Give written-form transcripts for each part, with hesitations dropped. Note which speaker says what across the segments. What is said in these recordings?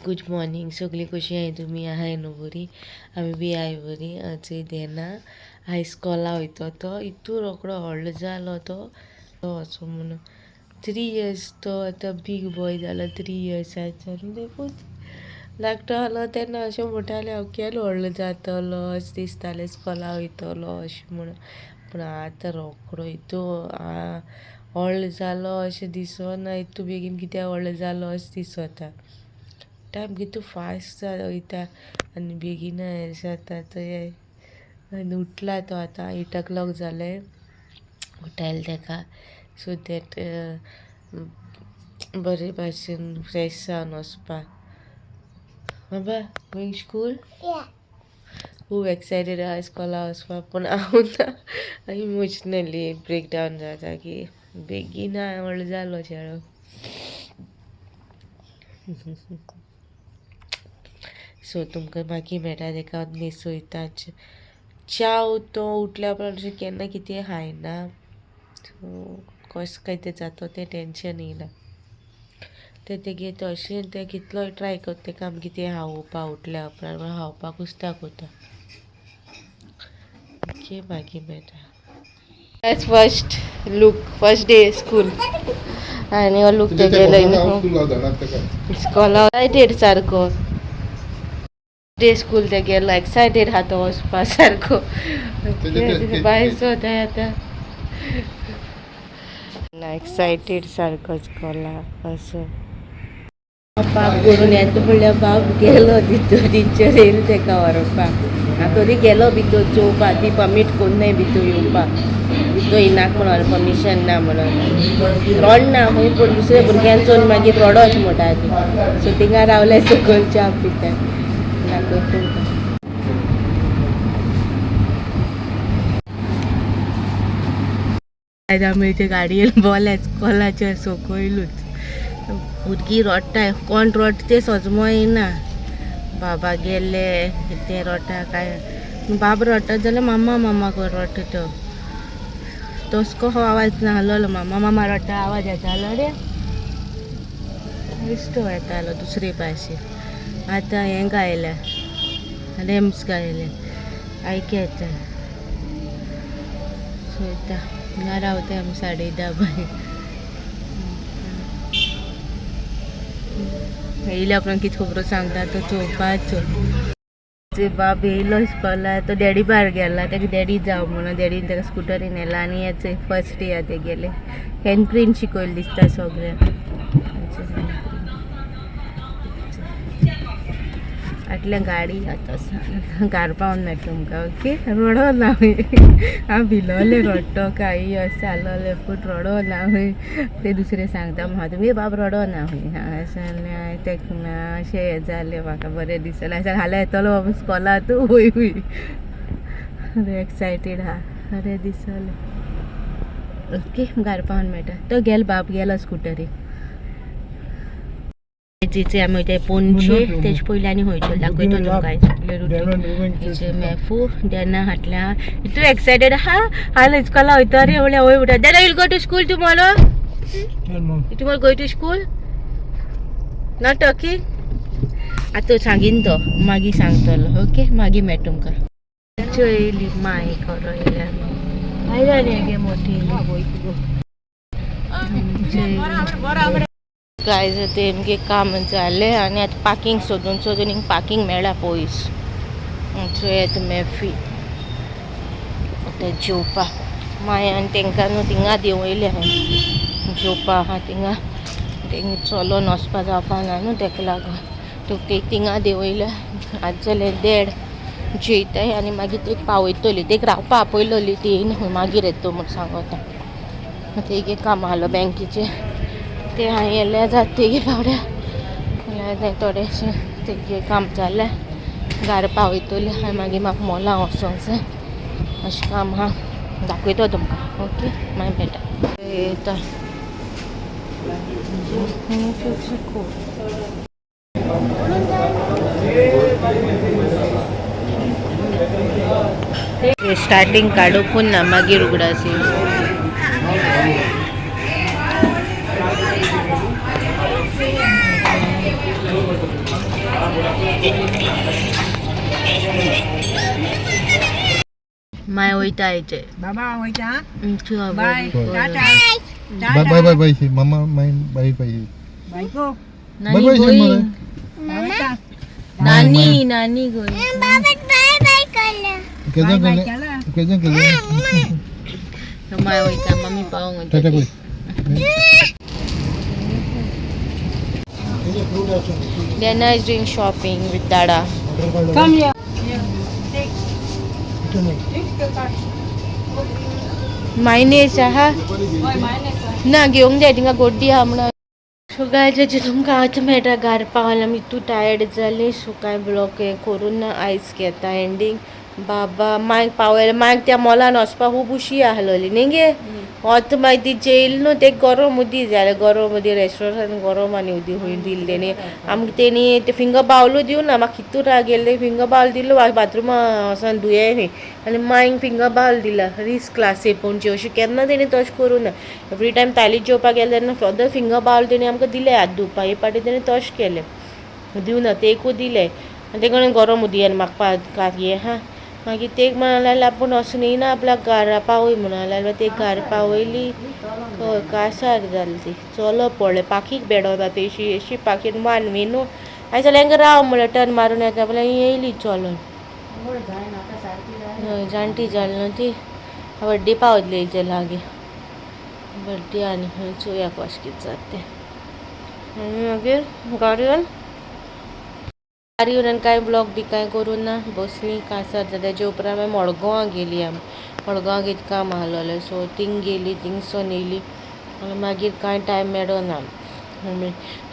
Speaker 1: Good morning सगळीं कशीं आहाय तुमी आहाय न्हू बरी? आमी बी आहाय बरी. चोय देना आयज स्कॉला वयतो तो इतू रोकडो व्हडलो जालो तो असो म्हणून 3 इयर्स तो आतां बीग बॉय जालो 3 इयर्साचो. देखून धाकटो आहलो तेन्ना अशें म्हणटालें हांव केन्ना व्हडलो जातलो अशें दिसतालें स्कॉला वयतलो अशें म्हणून. पूण आतां रोकडो इतू व्हडलो जालो अशें दिसना, इतू बेगीन कित्याक व्हडलो जालो अशें दिसता. टायम कितू फास्ट वयता आनी बेगीन हें जाता. तो आनी उठला तो आतां 8 o'clock जालें, उठायलें तेका सो that बरे भाशेन फ्रेश जावन वचपाक. बाबा गोयींग स्कूल? खूब एक्सायटेड आहा स्कॉला वचपाक, पूण हांव ना, इमोशनली ब्रेकडावन जाता की बेगीन व्हडलो जालो चेडो. सो तुमकां मागीर मेळटा तेका न्हेसयता. च्याव तो उठल्या उपरांत अशें केन्ना कितें खायना, सो कशें काय तें जाता तें टेंशन येयला. तें तेगे तशें तें कितलोय ट्राय करता तेका आमी कितें खावोवपा उठल्या उपरांत, पूण खावपाक कुस्ता कोता. ओके मागीर मेळटा. First look, first day school आनी हो लूक तेगेलो स्कॉला एक्सायटेड सारको. डे स्कूल ते गेलो एक्सायटेड आहा तो वचपा सारको. बाय सोदाय आतां ना एक्सायटेड सारको स्कॉला असो. बाब करून येता म्हणल्यार बाब गेलो भितर, टिचर येयली तेका व्हरपाक. आतां तरी गेलो भितर चोवपाक, ती परमीट कोन्नाय भितर येवपाक, भितर येनाक म्हणून परमिशन ना म्हणून. रडना खंय, पूण दुसऱ्या भुरग्यान चोवन मागीर रडत म्हणटा ती. सो थिंगा रावले सकयल च्या पिता. दाखयता तुमकां. आयज आमी ते गाडयेन बोले स्कॉलाच्या सकयलूच. भुरगीं रडटाय, कोण रडटा तें सजमो येना. बाबा गेले तें रडटा काय बाब रडटा जाल्यार मामा मामा करून रडटा तो. तसो कसो आवाज नासलेलो, मामा मामा रडटा आवाज येतालो रे, बेश्टो येतालो दुसरे भाशेन. आतां हें गायलें, रेम्स गायलें, आयक येता. चोयता हिंगा रावता आमी 10:30 बाय. येयल्या उपरांत कितें खबरो सांगता तो चोवपाचो. बाब येयलो इस्कॉला, तो डॅडी बार गेला, तेका डॅडी जाव म्हणून डॅडीन तेका स्कुटरीन व्हेला. आनी हेच फर्स्ट डे आहा तेगेले. हँड प्रिंट शिकयलें दिसता सगळ्यांक. आटल्या गाडी आतां घार पावन मेळटा तुमकां. ओके रडो ना हांव भिलोलें रडटो काय अशें जालोलें, पूण रडो ना खंय. ते दुसरें सांगता म्हाका तुमी बाब रडो ना खंय अशें तेका अशें हें जालें म्हाका बरें दिसलें. अशें हाल्यां येतलो बाबा स्कॉला तूं वय वय एक्सायटेड आहा बरें दिसलें. ओके घार पावन मेळटा. तो गेलो बाब गेलो स्कुटरीक. जिचे आमी वयता पणजे, तेजे पयलीं आनी खंयचो दाखयतो तुमकां सगळे रुटीन. मेफू देना हाटल्या इतू एक्सायटेड आहा, हाल इस्कॉला वयता रे म्हणल्यार वय म्हणटा. Dena will go to school tomorrow? Tomorrow go to school? Not talking? आतां सांगीन तो मागीर सांगतलो. ओके मागीर मेळटा तुमकां. चोयली माय करो येयल्या आयला न्ही गे मोठी. गायज ते आमगे काम जालें आनी आतां पार्कींग सोदून सोदून हिंग पार्कींग मेळ्ळा पयस. चोयात मेफी आतां जेवपाक माय आनी तेंकां न्हू थिंगा देंवयलें हांवें जेवपा आहा थिंगा, तेंग चलोन वचपा जावपा ना न्हू तेका लागून तो ते थिंगा देंवयल्या. आतां जालें 1:30, जेयताय आनी मागीर तेक पावयतली. तेक रावपा आपयलोली ती येयना मागीर येतो म्हूण सांगता. तेगे काम आहलो बँकेचें ते हांवें येयल्यार जाता तेगे बावड्या म्हणल्यार थोडेशें तेगे काम जालें घारा पावयतली आनी मागीर म्हाका मोलां वचोंक जाय अशें काम आहा. दाखयतो तुमकां. ओके मागीर मेळटा. येता स्टार्टींग काडूंक ना मागीर उगडास. माय वयता आयचे.
Speaker 2: बाबा वयता. बाय. टाटा.
Speaker 3: बाय बाय बाय बाय शी मामा my bye bye.
Speaker 2: बायको.
Speaker 1: नानी
Speaker 3: बाय बाय
Speaker 1: गोईंग.
Speaker 2: वयता.
Speaker 1: नानी नानी गोईंग.
Speaker 3: केजन
Speaker 2: बाय
Speaker 3: केले
Speaker 2: केला.
Speaker 3: केजन केले.
Speaker 1: माय वयता मम्मी पावोंक.
Speaker 3: टाटा कोय.
Speaker 1: Diana is doing shopping with Dada.
Speaker 2: Come here.
Speaker 1: Mayonnaise आहा ना घेवंक जाय थिंगा गोड्डी आहा म्हणून. सो गायज, तुमकां आतां मेळटा घार पावलें. आमी इतू टायर्ड जाली. सो कांय ब्लॉग हें करून ना, आयज घेता एंडींग. बाबा मायक पावयलें. मायक त्या मॉलान वचपाक खूब उशी आहलोली न्ही गे. आतां मागीर ती जेयल न्हू ते गरम उदी जालें. गरम उदी रेस्टोरंटान गरम आनी उदी खंय दिल्लें तेणी आमकां. तेणी ते फिंगर बावलो दिवना. म्हाका कितू राग येयले. फिंगर बावल दिलो बाथरुमा वचोन धुये खंय आनी मायक फिंगर बावल दिला. रिस्क क्लासी पणजे अशें केन्ना तेणी तशें करूं ना. एवरी टायम ताली जेवपाक गेलें तेन्ना सदां फिंगर बावल तेणी आमकां दिलें हात धुवपाक. हे पाटी तेणी तशें केलें, दिवना ते एकूच दिलें आनी ते कडेन गरम उदी आनी म्हाका कात हें आहा. मागीर ते म्हणलें लागलें आपूण वचून येयना, आपल्याक घरा पावय म्हणून लागलें. ते घरा पावयली. हय, कासार जाली ती. चलो पडलें पाकीक बेडोना तेशी अशी पाकीन वन वे न्हू. हांवें जाल्यार हांकां राव म्हणलें, टर्न मारून येता म्हणल्यार येयली चलोन. हय, जाणटी जाली न्हू ती. व्हड्डी पावतली तेजे लागीं व्हड्डी आनी खंय चोया कशें कितें जाता तें. आनी मागीर गाडयेन आनी कांय ब्लॉग बी कांय करूं ना. बसली, कासार जालें. तेजे उपरांत मागीर मडगांवां गेली आमी. मडगांवां कितें काम आहलोलें, सो थिंग गेली, थिंगसोन येयली आनी मागीर कांय टायम मेळना.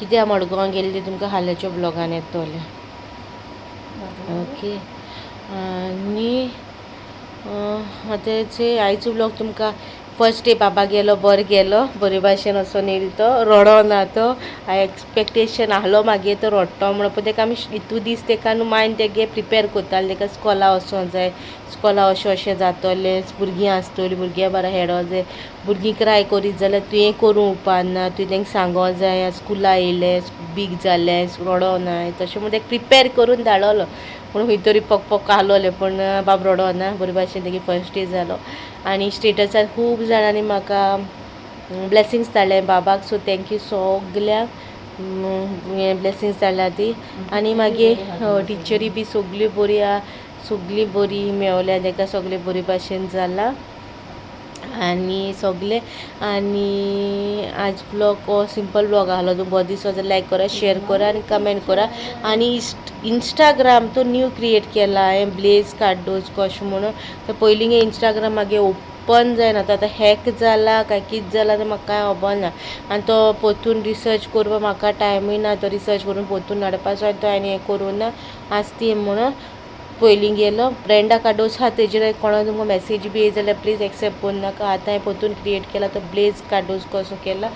Speaker 1: कित्याक मडगांवां गेली तें तुमकां हाल्याच्या ब्लॉगान येतलें. ओके, आनी आतां आयचो ब्लॉग तुमकां फर्स्ट डे बाबा गेलो, बरो गेलो, बरे भाशेन वचोन येयलो. तो रडोना तो. हांव एक्सपेक्टेशन आहलो मागीर तो रडटो म्हणून, पूण तेका आमी इतू दीस तेका न्हू मायंड तेगे प्रिपेर करताले. तेका स्कॉला वचोंक जाय, स्कॉला अशें अशें जातलें, भुरगीं आसतलीं, भुरग्यां बारा हेडो जाय, भुरगीं क्राय करीत जाल्यार तुवें करूंक उपकारना, तुवें तेंका सांगोंक जाय स्कुला येयलें, बीग जालें, रडों नाय तशें म्हूण तेका प्रिपेर करून धाडलो. पूण खंय तरी पक पक आहलोलें, पूण बाब रडोना. बरे भाशेन तेगे फर्स्ट डे जालो. आनी स्टेटसार खूब जाणांनी म्हाका ब्लेसिंग्स धाडले बाबाक. सो thank you सगल्यांक, हें ब्लेसिंग्स धाडल्या ती. आनी मागीर टिचरी बी सगल्यो बऱ्यो आहा, सगलीं बरीं मेवल्या तेका, सगळें बरे भाशेन जालां आनी सगलें. आनी आज ब्लॉग हो सिंपल ब्लॉग आहलो. तुमकां बरो दिसलो जाल्यार लायक करा, शेयर करा आनी कमेंट करा. आनी इंस्टाग्राम तो न्यू क्रिएट केला हांवें, ब्लेज कार्डोज कशें म्हणून. तो पयलीं इंस्टाग्राम मागीर ओपन जायना. तो आतां हॅक जाला काय कितें जाला तें म्हाका कांय खबर ना. आनी तो परतून रिसर्च करपाक म्हाका टायमूय ना. तो रिसर्च करून परतून हाडपाचो आनी तो हांवें हें करूं ना. आसती म्हणून पयलीं गेलो ब्रेंडा कार्डोज आहा तेजेर कोणा तुमकां मॅसेज बी येयली जाल्यार प्लीज एक्सेप्ट करूं नाका. आतां हांवें परतून क्रिएट केला तो ब्लेज कार्डोज कसो केला,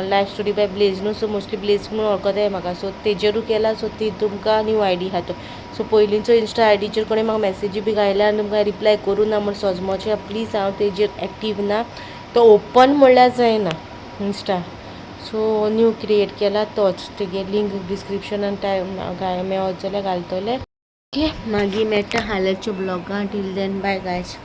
Speaker 1: लायफ स्टोरी बाय ब्लेज न्हू. सो मोस्टली ब्लेज म्हणून वळखताय म्हाका, सो तेजेरूय केला. सो ती तुमकां न्यू I D आहा तो. सो पयलींचो इंस्टा I डीचेर कोणी म्हाका मॅसेजी बी घायल्या आनी तुमकां रिप्लाय करूं ना म्हण सजमोचें प्लीज. हांव तेजेर एक्टीव ना, तो ओपन म्हणल्यार जायना इंस्टा. सो न्यू क्रिएट केला तोच, तेगे लिंक डिस्क्रिप्शनान टायम मेळत जाल्यार घालतलें. ओके, मागीर मेळटा हाल्याच्या ब्लॉगान. Till then, bye guys.